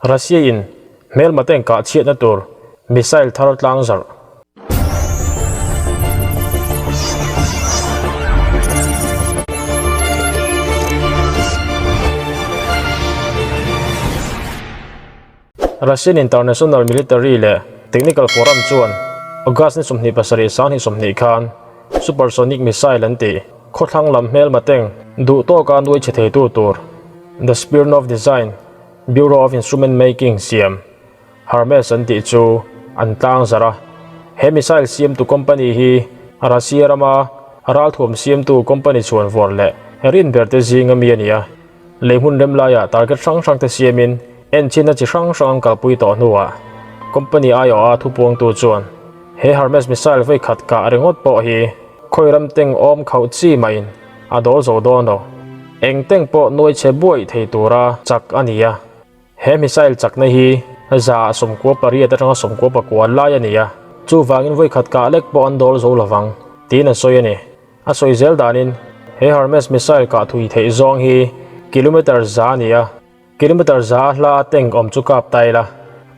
Russia in hmelma te inkah chhiatna tur missile thar tlang zarh. Russian International Military leh Technical Forum chuan August ni 27 2020 khan supersonic missile an tih khawthlang lam hmelma teng duh tawka nuai chhe theitu tur The Smirnov Design Bureau of Instrument Making siam Hermes an tih chu an tlang zarh a. He missile siamtu company hi Russia rama ralthuam siamtu company chhuanvawr leh rin ber te zinga mi a ni a. Lei hmun rem laiah target hrang hrang te siamin enchhinna chi hrang hrang an kalpui tawh hnuah company aiawha thupuangtu chuan he Hermes missile vawi khat kah ringawt pawh hi khawi ram teng awm khauh chi mahin a dawl zo dawn lo. Eng teng pawh nuai chhe buaih thei tura chak a ni a. He missile chakna hi 98% atanga 99 lai a ni a, chuvangin vawi khat kah lek pawh an dawl zo lovang, tiin a sawi a ni. A sawi zel danin he Hermes missile kah thui theih zawng hi kilometer za a ni a, kilometer za a hla a tank awm chu kap ta ila,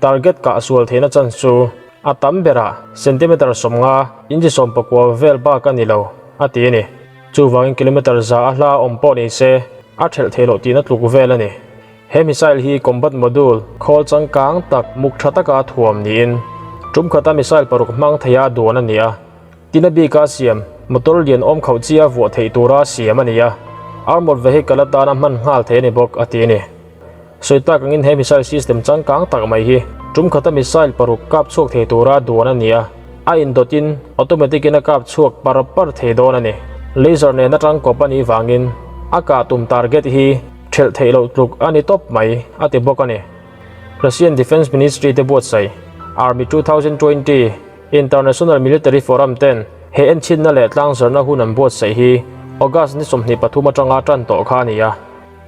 target kah sual theihna chance chu a tam berah centimeter 50 inchi 19 vel bak a ni lo, a ti a ni. Chuvangin kilometer za a hla awm pawh ni se a thelh theih loh tihna tluk vel a ni. He missile hi combat module khawl changkang tak muk tha taka thuam niin tum khata missile paruk hmang theia duan a ni a. Tina bika siam motor lian awm khauh chia vuah theih tura siam a ni a, armoured vehicle atana hman nghal thei a ni bawk, a ti a ni. Sawi tak angin he missile system changkang tak mai hi tum khata missile paruk kap chhuak thei tura duan a ni a, a indawtin automatic in a kap chhuak par par thei dawn a ni. Laser nena tangkawp a nih vangin a kah tum target hi thelh theih loh tluk a ni tawp mai, a ti bawk a ni. Russian Defence Ministry te buatsaih Army 2020 International Military Forum ten he enchhinna leh tlangzarhna hun an buatsaih hi August ni 23 atanga tan tawh kha a ni a.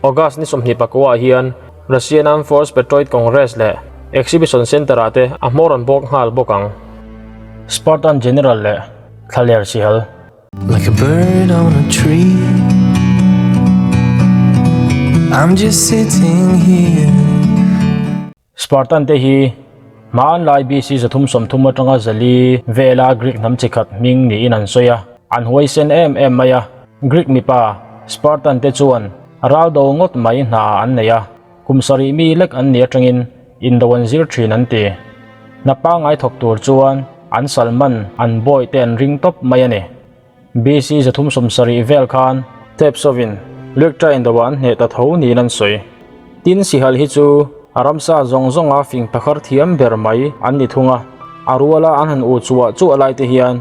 August ni 24 ah hian Russian Armed Force Patriotic Congress leh Exhibition Center ah te a hmawr an bawk nghal bawk ang. Spartan General leh Thlaler Sihal. Like a bird on a tree I'm just sitting here Spartan te hi hmanlai BC 330 atanga 400 vela Greek hnam chi khat hming niin an sawi a, an huaisen em em mai a. Greek mipa Spartan te chuan ral do ngawt mai hna an nei a, kum sarih mi lek an nih atangin indo an zir thin an ti. Hna pangngai thawk tur chuan an salman an bawi te an ring tawp mai a ni. BC 370 vel khan Thebes hovin Leuctra indoah an hneh ta tho niin an sawi. Tin sihal hi chu a ramsa zawng zawnga fing pakhar thiam ber mai an ni thung a, a ruala an han u chuah chuah lai te hian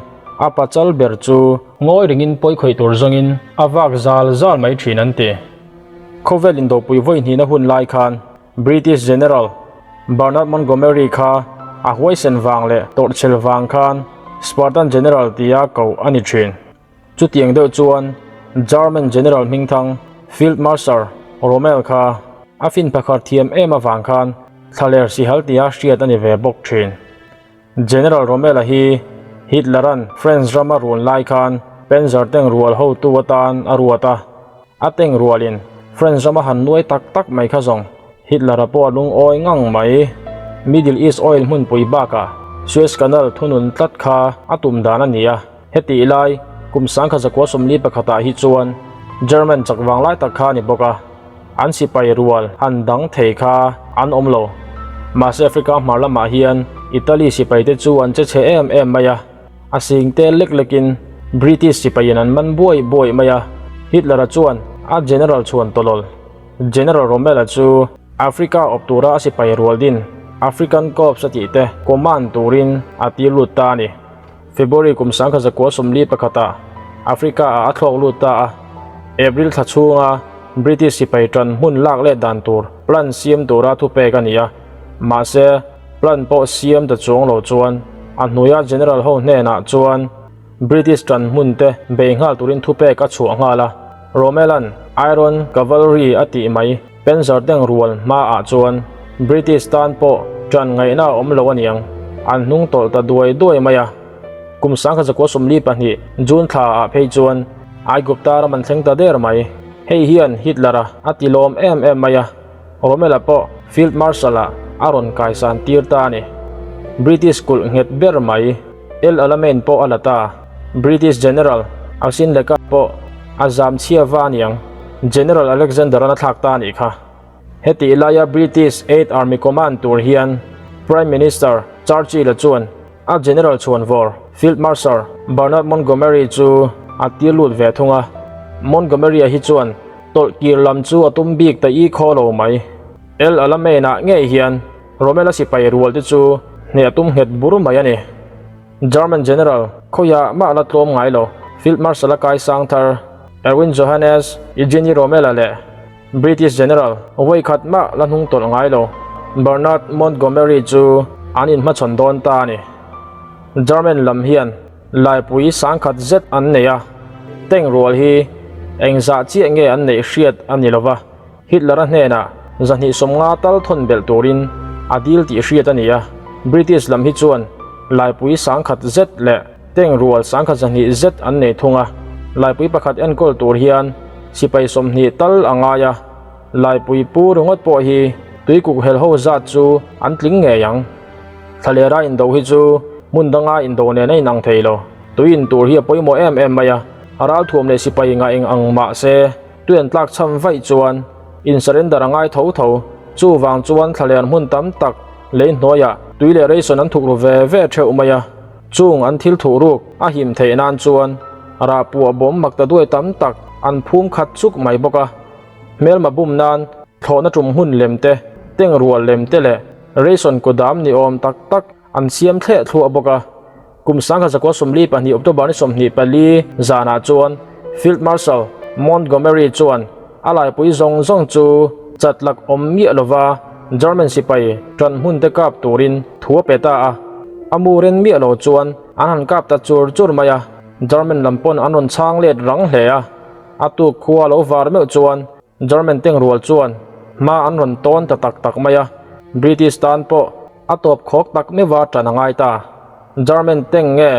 a pachal ber chu ngawi ringin pawi khawih tur zawngin a vak zal zal mai thin an ti. Khawvel indopui vawi hnihna hun lai khan British General Bernard Montgomery kha a huaisen vang leh tawrhchhel vang khan Spartan General tia koh a ni thin. Chutiang deuh chuan German General hmingthang Field Marshal Rommel kha a fin pakhar thiam em avang khan thlaler sihal tia hriat a ni ve bawk thin. General Rommel-a hi Hitler-a'n France rama run lai khan Panzer tank rual hotu atan a ruat a, a tank rualin France rama han nuai tak tak mai kha zawng Hitler-a pawh a lungawi ngang mai. Middle East oil hmunpui bakah Suez Canal thunun tlat kha a tum dan a ni a, hetih lai kum 1941 ah hi chuan German chak vang lai tak kha a ni bawk a. An sipai rual han dang thei kha an awm lo. Mahse Africa hmar lamah hian Italy sipai te chu an che chhe em em mai a, a sing te lek lekin British sipaiin an man buai buai mai a. Hitler-a chuan a general chhuan tawlawl General Rommel-a chu Africa awp tura a sipai rual din African Corps a tih te command turin a tir lut ta a ni. February kum 1941 ah Africa ah a thlawk lut ta a, April thla chhunga British sipai tan hmun lak let dan tur plan siam tura thupek a ni a, mahse plan pawh siam ta chuang lo chuan a hnuaia general ho hnenah chuan British tan hmun te bei nghal turin thupek a chhuah nghal a, Rommel-a'n Iron Cavalry a tih mai Panzer tank rual hmaah chuan British tan pawh tan ngaihna a awm lo a niang, an hnung tawlh ta duai duai mai a. Kum 1942 June thla ah phei chuan Aigupta ram an thleng ta der mai. Hei hian Hitler-a a ti lawm em em mai a, Rommel-a pawh Field Marshal-ah. a rawn kaisan tir ta a ni. British kulh nghet ber mai El Alamein pawh a la ta. British General Auchinleck-a pawh a zam chhia va aniang, General Alexander-a'n a thlak ta a nih kha. Hetih laia British Eighth Army Command tur hian Prime Minister Churchill-a chuan a General chhuanvawr Field Marshal Bernard Montgomery chu a tir lut ve thung a. Montgomery-a hi chuan tawlh kir lam chu a tum bik ta i khaw lo mai. El Alamein-ah ngei hian Rommel-a sipai rual te chu hneh a tum nghet bur mai a ni. German General khawiah mah la tlawm ngai lo Field Marshal-a kai sang thar Erwin Johannes Eugenie Rommel-a leh British General vawikhat mah la hnung tawlh ngai lo Bernard Montgomery chu an inhmachhawn dawn ta a ni. German lam hian laipui sangkhat zet an nei a, tank rual hi engzah chiah nge an neih hriat a ni lova. Hitler-a hnenah zahnih sawmnga tal thawn belh turin a dil tih hriat a ni a, British lam hi chuan laipui sangkhat zet leh tank rual sangkhat zahnih zet an nei thung a, laipui pakhat enkawl tur hian sipai 20 tal a ngai a, laipui pu ringawt pawh hi tuikuk hel ho zat chu an tling ngei ang. Thlalera indo hi chu hmun danga indo nen a inang thei lo, tui in tur hi a pawimawh em em mai a, a ralthuam leh sipai ngah eng ang mah se, Tui an tlak chham vaih chuan in surrender a ngai tho tho. Chuvang chuan thlaler hmun tam tak lei hnuaiah tui leh ration an thuk ru ve ve theuh mai a. Chung an thil thuh ruk a him theih nan chuan rah puah bawm mak ta duai tam tak an phum khat chuk mai bawk a. Hmelma bum nan thlawhna tum hmun lem te, teng rual lem te leh ration kudam ni awm tak tak an siam thleh thluah bawk a. Kum 1942 October ni 24 zanah chuan Field Marshal Montgomery chuan a laipui zawng zawng chu chat lak awm miah lova German sipai ṭan hmun te kap turin thu a pe ta a. A mu ren miah lo chuan an han kap ta chur chur mai a, German lam pawn an rawn chhang let rang hle a. A tuk khua lo var meuh chuan German tengrual chuan hma an rawn tawn ta tak tak mai a, British tan pawh a tawp khawk tak meuha ṭan a ngai ta. German tank nge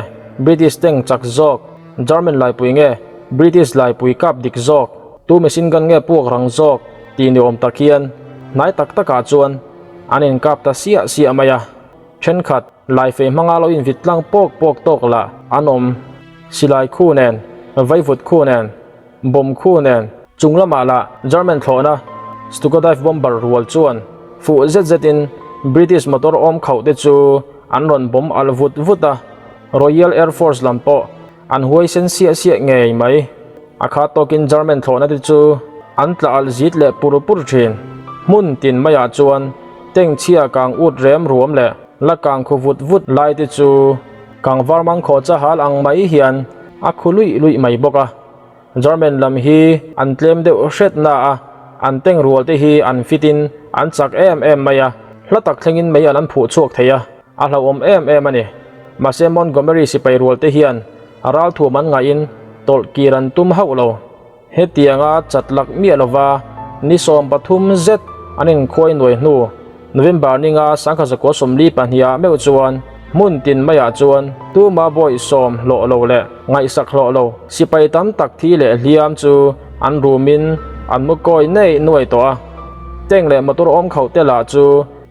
British tank chak zawk? German laipui nge British laipui kap dik zawk? Tu machine gun nge puak rang zawk? tih ni awm tak hian hnai tak takah chuan an inkap ta siah siah mai a. Thenkhat laifei hmanga lo invit tlang pawk pawk tawk lah an awm. Silai khu nen, vaivut khu nen. Bomb khu nen chung lamah lah German thlawhna Stuka dive bomber rual chuan fuh zet zetin British motor awm khauh te chu an rawn bomb alh vut vut a, Royal Air Force lam pawh an huaisen siah siah ngei mai. A khat tawkin German thlawhna te chu an tla alh zit leh pur pur thin. Hmun tin maiah chuan tank chhia kang ut rem ruam leh la kang khu vut vut lai te chu kang var mang khawh chahal ang mai hian a khu luih luih mai bawk a. German lam hi an tlem deuh hret na a, an tank rual te hi an fit in an chak em em mai a, hla tak thlengin mei an an phuh chhuak thei a, a hlauhawm em em a ni. Mahse Montgomery sipai rual te hian a ralthuam an ngaihin tawlh kir an tum hauh lo. Hetianga chat lak miah lova ni 13 zet an inkhuai nuai hnu November ninga 1942 ah meuh chuan hmun tin maiah chuan tuma bawi sawm hlawh lo leh ngaihsak hlawh lo sipai tam tak thi leh hliam chu an rumin an mu kawi nei nuai tawh a. Tank leh motor awm khauh te lah chu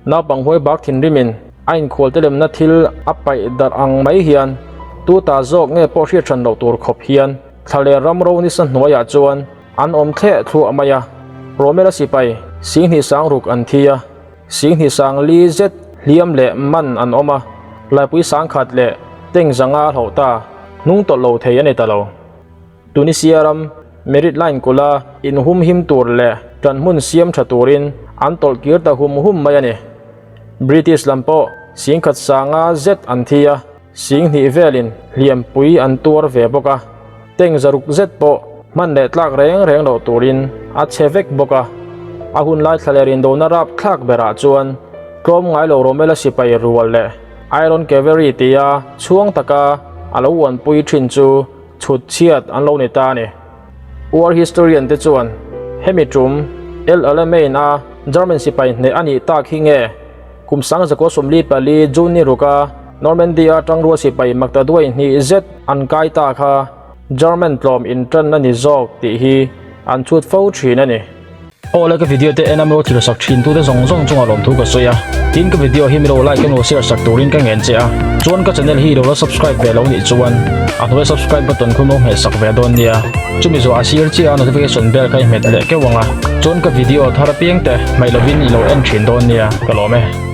naupang huai bak thinrimin a inkhual te lemna thil a paih darh ang mai hian tu ta zawk nge pawh hriat hran loh tur khawp hian thla leh ram ro nisa hnuaiah chuan An awm thleh thluah mai a, Romela sipai 26 ruk an thi a, 24 zet hliam leh man an awm a, laipui 1000 leh tank 500 hloh ta, hnung tawlh lo thei a ni ta lo. Tunisia ram Merit Line kula inhumhim tur leh ṭan hmun siam ṭha turin an tawlh kir ta hum hum mai a ni. British lam pawh 1500 zet an thi a, 2000 velin hliampui an tuar ve bawk a, tank 600 zet pawh hman leh tlak reng reng loh turin a chhe vek bawk a. A hun lai thla leh rindona rap thlak berah chuan tlawm ngai lo Romela sipai rual leh Iron Cavalry tia chhuang taka a lo uanpui thin chu chhut chhiat an lo ni ta a ni. War historian te chuan hemi tum El Alamein a German sipai hneh a nih tak hi nge? Kum 1944 June ni ruka Normandy-a tangrual sipai maktaduai hnih zet an kai ta kha German tlawm inṭan a ni zawk tih hi an chhut fo thin a ni. Aw le ka video te en a milo thil sak thin tute zawng zawng chungah lawmthu ka sawi a, tin ka video hi milo like emaw share sak turin ka ngen che a, chuan ka channel hi ilo la subscribe ve lo nih chuan a hnuai subscribe button khu milo hmeh sak ve dawn nia, chumi zawh a sir chiah a notification bell kha i hmet leh keuh ang a, chuan ka video thar apiang te hmaih lovin ilo en thin dawn nia ka lawm e.